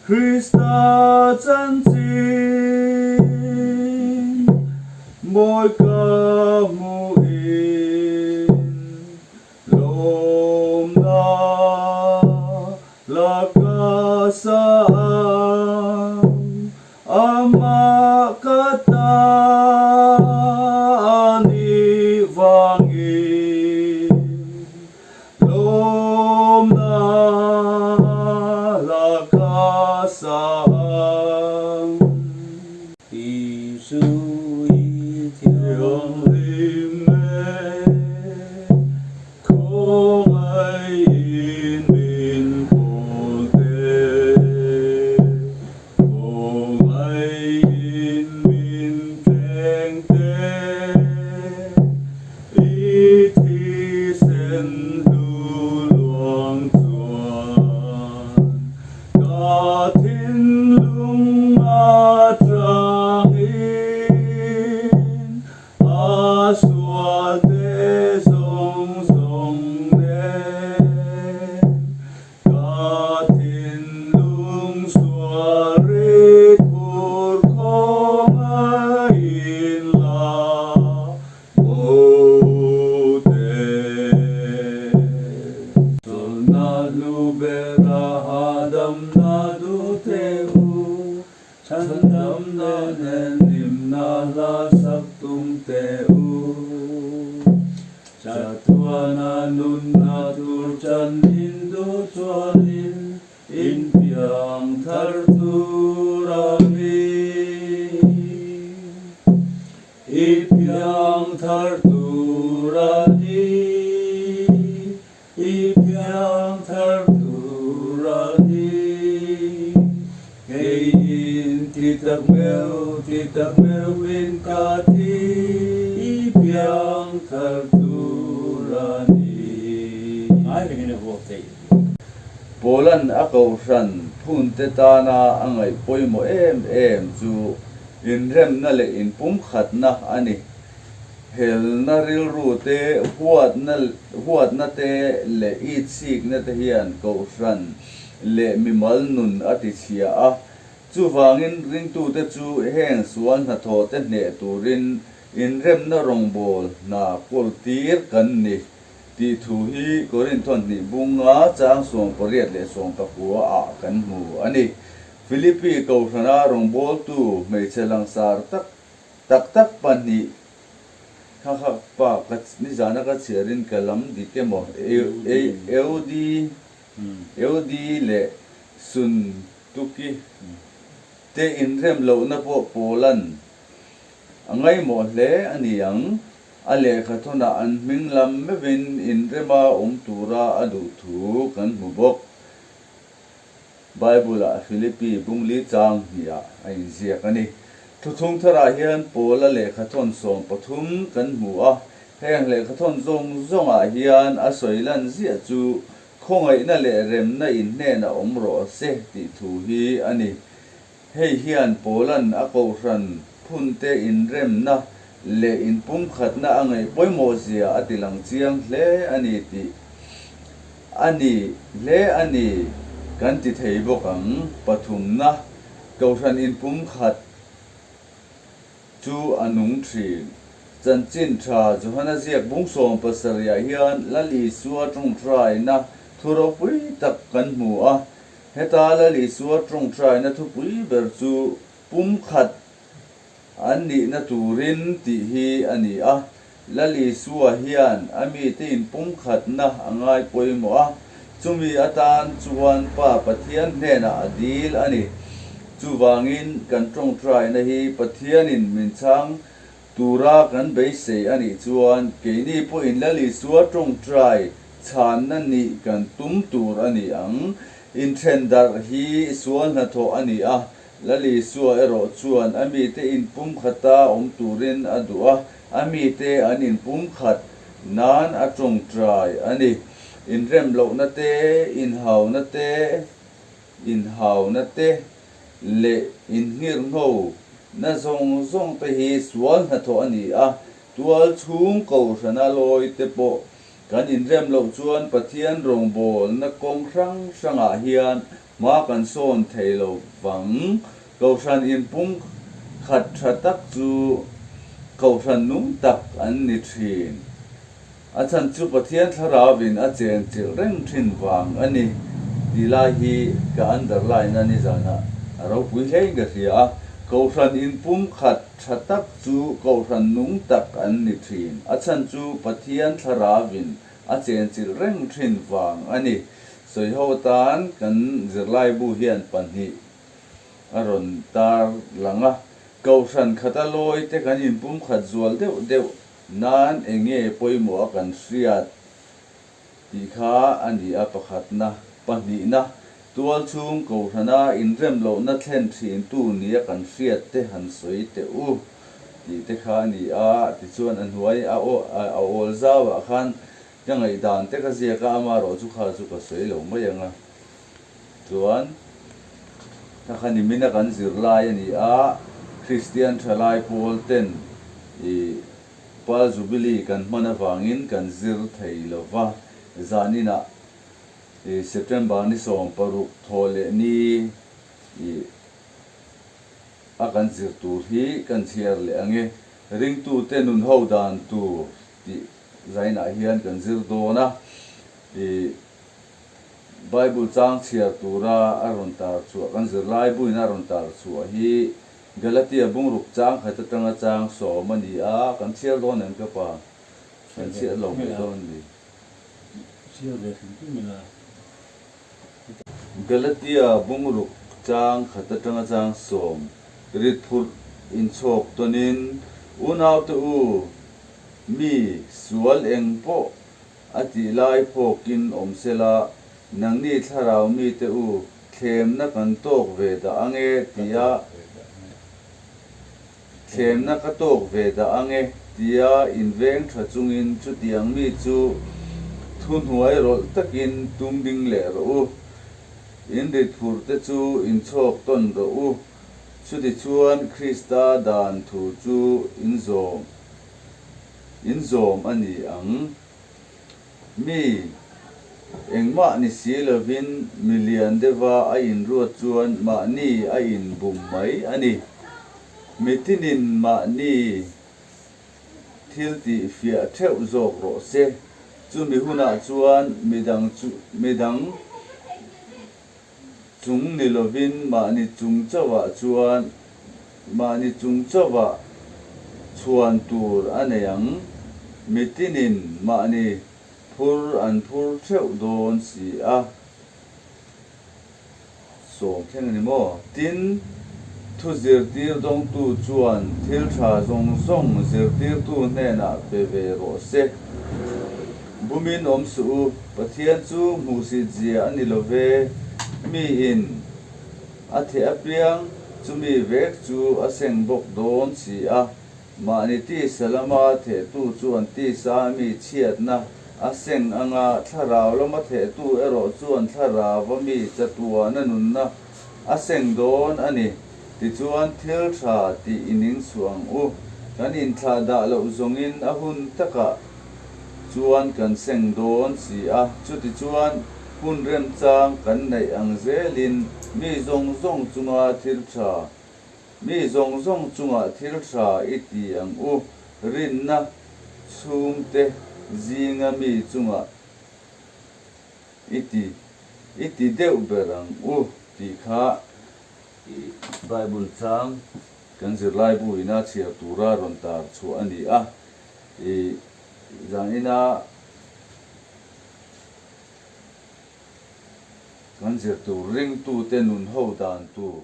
Krista chanchin mawi ka hmuhin lawmna la ka sa ang. Amah ka ta a nih vangin lawmna hla ka sa ang. Isu i thianghlim e, khawngaih in min pawl te. Khawngaih in min thleng te, i thisen hlu luang chuan ka thinlung atangin A sual te zawng zawng nen ka thinlung sual rit phur khawngaih in la bo te. Chawlhna hlu bera hahdamna duh te u. Chhandamna nen hlimna hla sak tum teh u. Chatuana nunna tur chan in duh chuanin in piang thar tur a ni. I piang thar tur a ni. I piang thar tur a ni. Kei in ti tak meuh, ti tak meuh in ka ti. I piang thar tur a ni. Ngai rengin a vuak theih. Poland a kohhran phunte tana a ngaih pawimawh em em chu inremna leh inpumkhatna a ni. Helna rilru te, huatna huatna te leh itsikna te hian kohhran leh mimal nun a ti chhia a. Chuvangin ringtute chu heng sual hnathawh te hneh turin inremna rawngbâwl hna kawltir kan ni tih thu hi Korinthon hnih bunga chang 88 leh 19 ah kan hmu a ni. Philippi kohhrana rawngbâwltu hmeichhe langsar tak Tak tak pahnih kha kha pa ka nizana ka chhiarin ka lam dik emaw Eudi Eudi leh Suntuki te inrem lohna pawh Pawlan a ngaihmawh hle a ni ang. A lehkha thawnah an hming lam meuhin inrema awm tura a duh thu kan hmu bawk. Bible-ah Philippi bungli chang hniah a inziak a ni. Thuthung tharah hian Paula lehkhathawn 13 kan hmu a, heng lehkhathawn zawng zawngah hian a sawi lan ziah chu khawngaihna leh remna inhnenah awm rawh se tih thu hi a ni. Hei hian Paula'n a kohhran phunte inremna leh inpumkhatna a ngaih pawimawh zia a ti lang chiang hle a ni tih a ni hle a ni kan ti thei bawk ang. Pathumna, kohhran inpumkhat chu a nung thin. Chanchin tha Johana ziak bung 70 ah hian Lal Isua tawngtaina thu ropui tak kan hmu a. Heta Lal Isua tawngtaina thupui ber chu pumkhat An nihna turin tih hi a ni a, Lal Isua hian a mite inpumkhatna a ngai pawimawh a, chumi atan chuan Pa Pathian hnenah a dil a ni. Chuvangin kan tawngtaina hi Pathianin min chhang tura kan beisei a nih chuan keini pawhin Lal Isua tawngtai chhanna nih kan tum tur a ni ang. Inthen darh hi sual hnathawh a ni a, Lal Isua erawh chuan a mite inpumkhata awm turin a duh a, a mite an inpumkhat nan a tawngtai a ni. Inrem lohna te, inhauna te, inhauna te leh inhngirngho na zawng zawng te hi sual hnathawh a ni a, tual chhung kohhrana lawi te pawh kan inrem loh chuan Pathian rawngbawlna kawng hrang hrangah hian Hma kan sawn thei lo vang. Kohhran inpum khat tha tak chu kohhran nung tak an ni thin. A chhan chu Pathian Thlarauvin a chen chilh reng thin vang a ni tih lai hi ka underline a nizanah a ropui hlein ka hria a. Kohhran inpum khat tha tak chu kohhran nung tak an ni thin. A chhan chu Pathian Thlarauvin a chen chilh reng thin vang a ni. Sawiho atan kan zirlaibu hian pahnih a rawn tar lang a. Kohhran khata lawi te kan inpum khat zual deuh deuh nan eng nge pawimawh a kan hriat tih kha a ni a pakhatna. Pahnihna, tual chhung Kohhrana inrem lohna thlen thintu nia kan hriat te han sawi teh u tih te kha a ni a. Tichuan a hnuai a awl zauah khan Ka ngaihdan te ka ziak a, amaherawh chu kha chu ka sawi lo mai ang a. Chuan kha kha nimina kan zirlai a ni a, Kristian thalai pawl ten i Pearl Jubilee kan hman avangin kan zir thei lo va, zaninah i September ni 16 thawh leh ni i a kan zir tur hi kan chhiar leh ang e. Ringtute nun ho dan tur tih Zainah hian kan zir dawn a, i Bible chang chhiar tura a rawn tar chhuah, kan zirlai buin a rawn tar chhuah hi Galatia bungruk chang khat atanga chang sawm a ni a, kan chhiar dawn em ka pa? Kan chhiar lo mai dawn a ni. Chhiar ve hrim hrim ila. Galatia bungruk chang khat atanga chang sawm rit phurh inchhawk tawnin, Unaute u, Mi sual eng pawh a tih lai phawkin awm sela, nangni thlarau mite u, thlemna kan tawk ve dah ange tia thlemna ka tawk ve dah ange tia inveng tha chungin chutiang mi chu thuhnuai rawlh takin tum ding leh rawh u. In rit phur te chu inchhawk tawn rawh u. Chutichuan Krista dan thu chu inzawm. Inzawm a ni ang. Mi engmah ni si lovin mi lian deuha a inruat chuan mahni a inbum mai a ni. Mi tinin mahni thil tih fiah theuh zawk rawh se. Chumi hunah chuan midang chu midang Chung ni lovin mahni chung chauhah chuan mahni chung chauhah chhuan tur a nei ang. Mitinin mahni phur an phur theuh dawn si a. Sawm thleng a ni maw? Tin, thu zirtir dawngtu chuan thil tha zawng zawng zirtirtu hnenah pe ve rawh se. Bumin awm suh u, Pathian chu hmuhsit zia a ni lo ve, miin a theh apiang chumi vek chu a seng bawk dawn si a, mahni tisa lama thehtu chuan tisa mi chhiatna a seng anga thlarau lama thehtu erawh chuan thlarauva mi chatuana nunna a seng dawn a ni. Tichuan thil tha tih i ning suh ang u, kan inthlah dah loh zawngin a hun takah chuan kan seng dawn si a, chutichuan hun remchang kan neih ang zelin mi zawng zawng chunga thil tha, mi zawng zawng chungah thil tha i ti ang u, rinna chhungte zinga mi chungah i ti, i ti deuh ber ang u tih kha Bible chang kan zirlaibu ina chhiar tura rawn tar chhuah a ni a. I zanina kan zir tur ringtute nun ho dan tur.